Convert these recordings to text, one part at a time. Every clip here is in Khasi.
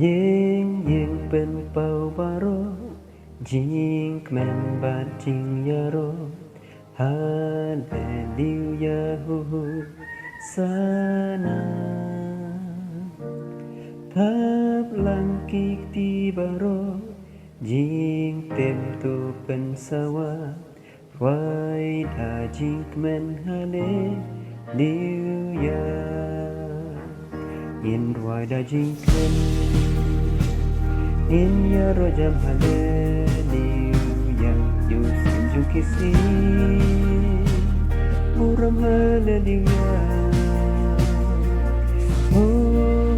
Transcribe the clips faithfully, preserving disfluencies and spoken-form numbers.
Ïing ïing pynpaw baroh, jingkmen bad jingïaroh. Haleluya, hosana. Thap lang ki kti baroh, jingtem to pynsawa. Rwai da jingkmen, haleluya. Ngin rwai da jingkmen. Ngin ïaroh jam, haleluya. Ïa u syiem jong ki syiem. Burom, haleluya. Ho,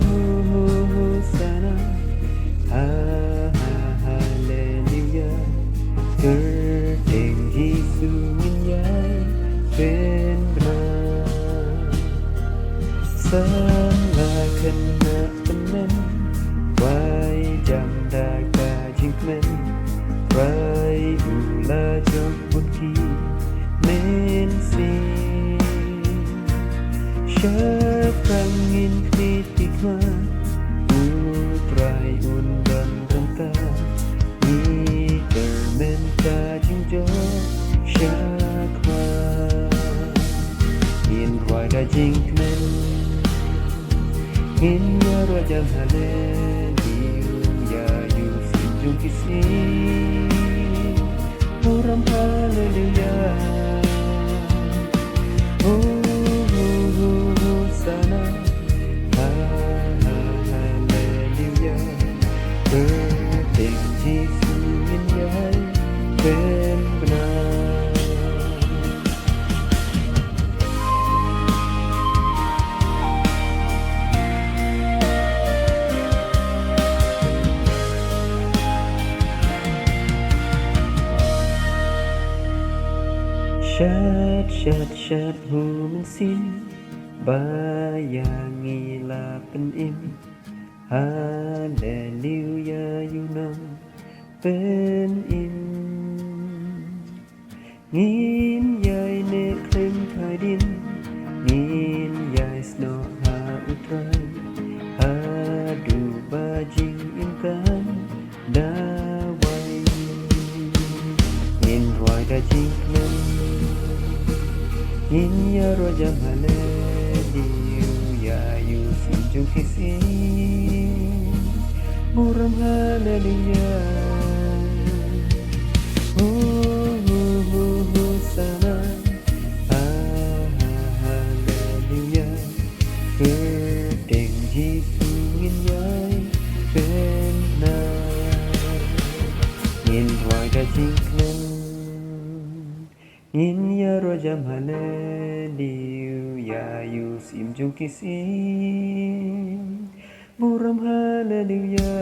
ho, ho, hosana. Ha, ha, haleluya. Kyrteng Jisu ngin ïai pynbna. Samla khynnah tymmen, rwai jam da ka jingkmen. Rwai u la jop bun ki mynsiem. Shaphrang ngin knieh ki khmat, U Trai un don ryngkat. Ngi kyrmen ka jingjop shakhmat. Ngin rwai da jingkmen. Ngin ïaroh jam, haleluya. Ïa u syiem jong ki syiem. Burom, haleluya. Ho, ho, ho, hosana. Ha, ha, haleluya. Kyrteng Jisu ngin ïai pynbna. Shad, shad, shad, ho mynsiem, ba ïa ngi la pynim. Haleluya, ïa u nongpynim. Ngin ïai neh khlem phai dien, ngin ïai snoh ha U Trai, haduh ba jingim kan da wai. Ngin rwai da jingkmen, ngin ïaroh jam, haleluya, ïa u syiem jong ki syiem. Burom, haleluya. Ho, ho, ho, hosana. Ha, ha, haleluya. Kyrteng Jisu ngin ïai pynbna. Ngin rwai da jingkmen. Ngin ïaroh jam, haleluya, ïa u syiem jong ki syiem. Burom, haleluya.